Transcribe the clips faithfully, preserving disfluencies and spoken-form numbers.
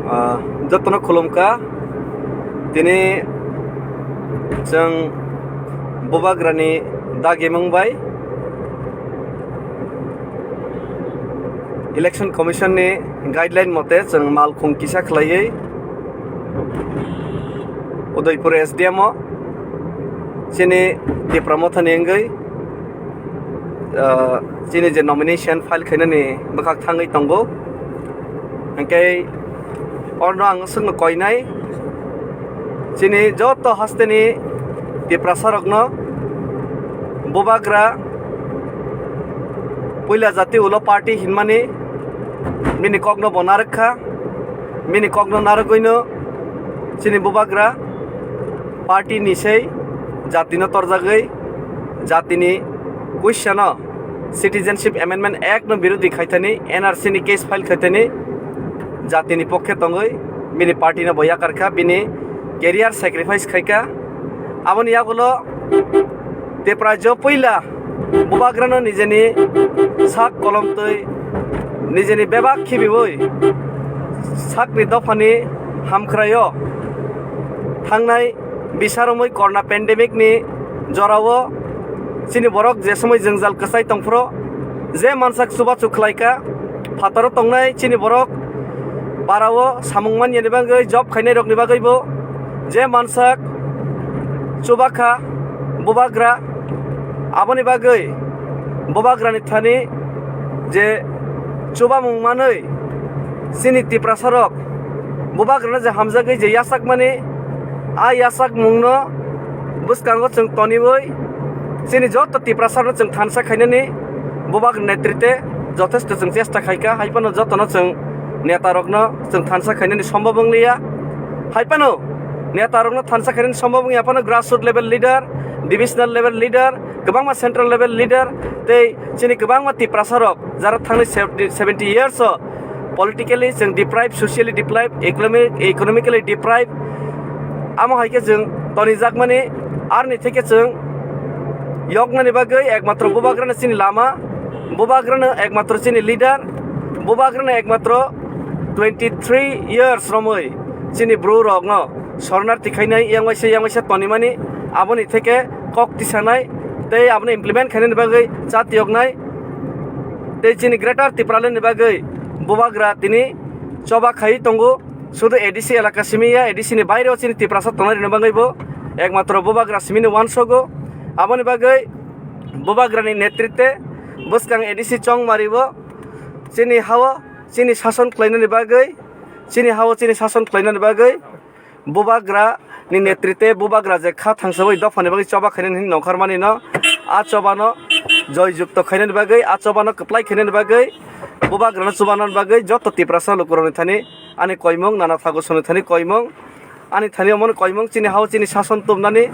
Ah, jotono khulumkha. Tini chwng Bubagrani dagimung bai Election Commission ni guideline mote chwng malkhung kisa khlaiwi Udaipur S D M o chini Tipra Mothani wngwi, ah, chini je nomination file khainani bwkhak thangwi tongo. Hwnkhe orno ang swkno koinai, chini joto hasteni Tiprasarokno Bubagra puila jati ulo party hinmani bini kokno bo narwk kha, bini kokno narwgwino chini Bubagra party ni sei jatino torjagwi jatini kuisano Citizenship Amendment Act no birodhi khaithani, N R C ni case file khaithani, jatini pokhe tongwi bini party no bo yakar kha, bini career sacrifice khai kha. Aboni yagulo Tipra jo puila Bubagrano nijeni sak kolom twi nijeni bebak khibiwi sakni dophani hamkhraio thangnai bisaromwi corona pandemic ni jorao chini borok je somoi jwngjal kwchai tongphuru je mansak chubachu khlaikha, phataro tongnai chini borok parao samung manyani bagwi, job khainai rokni bagwibo je mansak chubakha Bubagra, aboni bagwi Bubagrani thani je chubamung manwi chini Tiprasarok Bubagrano je hamjagwi je yachakmani, a yachakmungno bwskango chwng toniwi chini joto Tiprasarokno chwng thansa khainani Bubagrani netrite jothesto chwng chesta khaikha, hai phano jotono chwng netarokno chwng thansa khainani sombhob wngliya. Hai phano netarokno thansa khainani sombhob wngya phano grassroot level leader, divisional level leader, kwbangma central level leader tei chini kwbangma Tiprasarok jara thangni seventy years o politically chwng deprived, socially deprived, economic, economically deprived, amo hai khe chwng tonijakmani. Aroni theke chwng yoknani bagwi ekmatro Bubagrano chini lama, Bubagrano ekmatro chini leader, Bubagrano ekmatro twenty three years romwi chini bru rokno sornarti khainai, yang waisa yang waisa tonimani, aboni theke kok tisanai tei abono implement khainani bagwi chatiyoknai tei chini Greater Tipraland ni bagwi Bubagra tini choba khai tongo. Sudu A D C elaka simi ya, A D C ni baireo chini Tiprasa tongnai rwna bagwi bo ekmatro Bubagra simini uansogo. Aboni bagwi Bubagrani netrite bwskang A D C Chongmari bo chini hao chini sason khlainani bagwi, chini hao chini sason khlainani bagwi Bubagra ni netrite Bubagra je kha thangsawi dophani bagwi choba khainani hinwi nongkhormani no, a choba no joy jukto khainani bagwi, a choba no kwplai khainani bagwi, Bubagra no chubanani bagwi joto Tiprasa lukurokni thani ani koimung, nana thago soni thani koimung, ani thani omono koimung chini hao chini sason tubnani,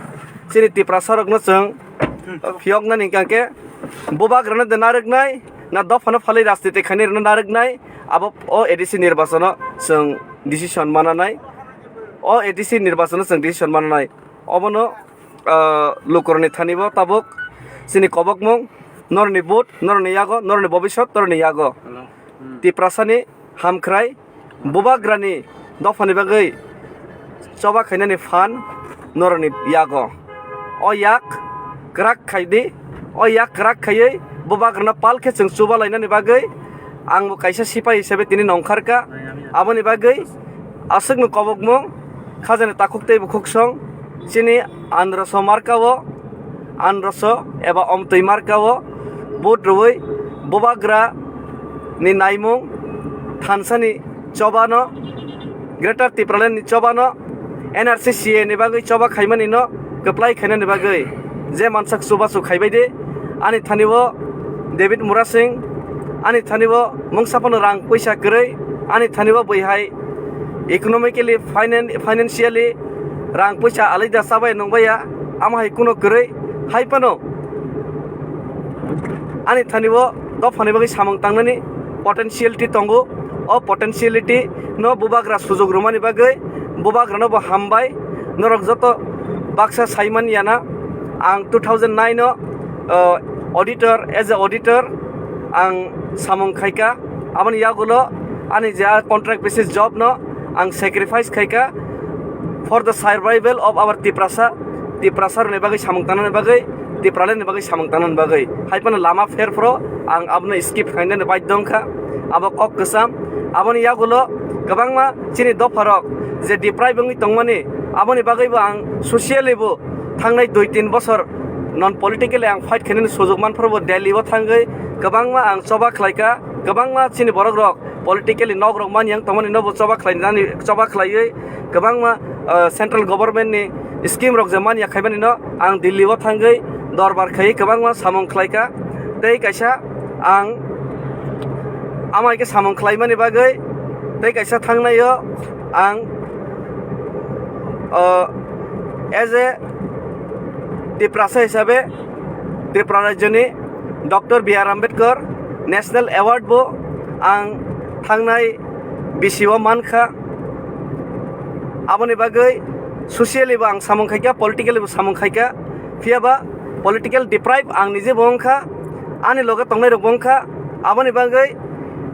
chini Tiprasa rokno chwng phiyoknani hwnkha khe Bubagrano de narwknai, na dophano phalwi rajniti khainai rwna narwknai, abo o A D C nirbachono chwng decision mananai, o A D C nirbachono chwng decision mananai. Obono, ah, lukurokni thani bo tabuk chini kobokmung, norokni vote, norokni yago, norokni bobiswt, norokni yago. Tiprasani hamkhrai Bubagrani dophani bagwi choba khainani phan norokni yago. O yak kwrak khai di, o yak kwrak khaiwi Bubagrano pal khe chwng chuba lainani bagwi ang bo kaisa sipai hisabe tini nongkhar kha. Aboni bagwi aswkno kobokmung khajani takhuk tei bukhuk song chini anroso markao, anroso eba omtwi markao vote rwui Bubagra ni naimung thansani chobano, Greater Tipraland ni chobano, N R C C A ni bagwi choba khaimani no kwplai khainani bagwi je mansak chubachu khaibai di. Ani thani o David Murasing, ani thani o mungsa phano rang puisa kwrwi, ani thani o bwihai economically, finan-, financially rang puisa alaida chabai nungbaiya, amo hai kuno kwrwi, hai phano ani thani o dophani bagwi samung tangnani potentiality tongo. O potentiality no Bubagra sujuk rwmani bagwi Bubagrano bo hambai. Norok joto baksa saimanyana, ang two thousand nine o, uh, auditor, as a auditor ang samung khaika. Aboni yagulo ani je a contract basis job no ang sacrifice khaikha for the survival of our Tiprasa, Tiprasa rokni bagwi samung tangnani bagwi, Tipraland ni bagwi samung tangnani bagwi. Hai phano lama pher phro ang abono skip khainani baidhyo wngkha. Abo kok kwcham. Aboni yagulo kwbangma chini dopharok je deprive wngwi tongmani, aboni bagwibo ang socially bo thangnai dui tin bosor non politically ang fight khainani sujuk manphrobo Delhi o thangwi kwbangma ang choba khlaikha, kwbangma chini borokrok politically nok rok mani yang tongmani nobo choba khlainani choba khlaiwi kwbangma, ah, central government ni scheme rok je mani ya khaimani no ang Delhi o thangwi dorbar khaiwi kwbangma samung khlaikha. Tei kaisa ang amai khe samung khlaimani bagwi tei kaisa thangnaio ang, ah, as a Tiprasa hisabe Tripura rajyoni Doctor B R Ambedkar National Award bo ang thangnai bisio mankha. Aboni bagwi socially bo ang samung khaikha, politically bo samung khaikha. Phiyaba political deprive ang nije bo wngkha, ani loge tongnai rok bo wngkha. Aboni bagwi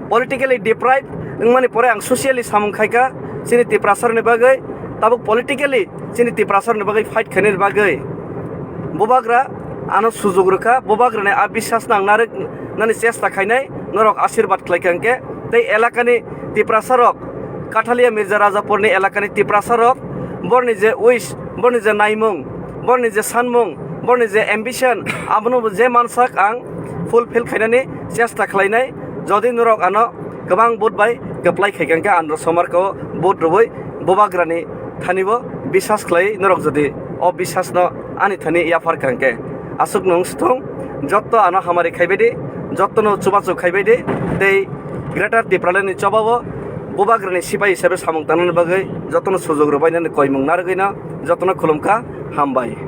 politically deprive wngmani pore ang socially samung khaikha chini Tiprasa rokni bagwi. Tabuk politically chini Tiprasa rokni bagwi fight khainani bagwi bubagra ano sujuk rwkha, bubagrani a biswas nang narwk nani chesta khainai norok ashirbad khlaikha hwnkhe. Tei elakani Tiprasa rok, Kathalia Mirza Rajapurni elakani Tiprasa rok, borni je wish, borni je naimung, borni je sanmung, borni je ambition, abono bo je mansak ang fulfill khainani chesta khlainai. Jodi norok ano kwbang vote bai kwplai khaikha hwnkhe, ano somarkao vote rwui bubagrani thani bo biswas khlai norok jodi o biswas no ani thani yapharkha hwnkhe, aswk nwng sthung, jotto ano hamari khaibai di, jotto no chubachu khaibai di, tei Greater Tipraland ni chobao bubagrani sipai hisabe samung tangnani bagwi jotto no sujuk rwbainani koimung narwgwi no jotto no khulumkha, hambai.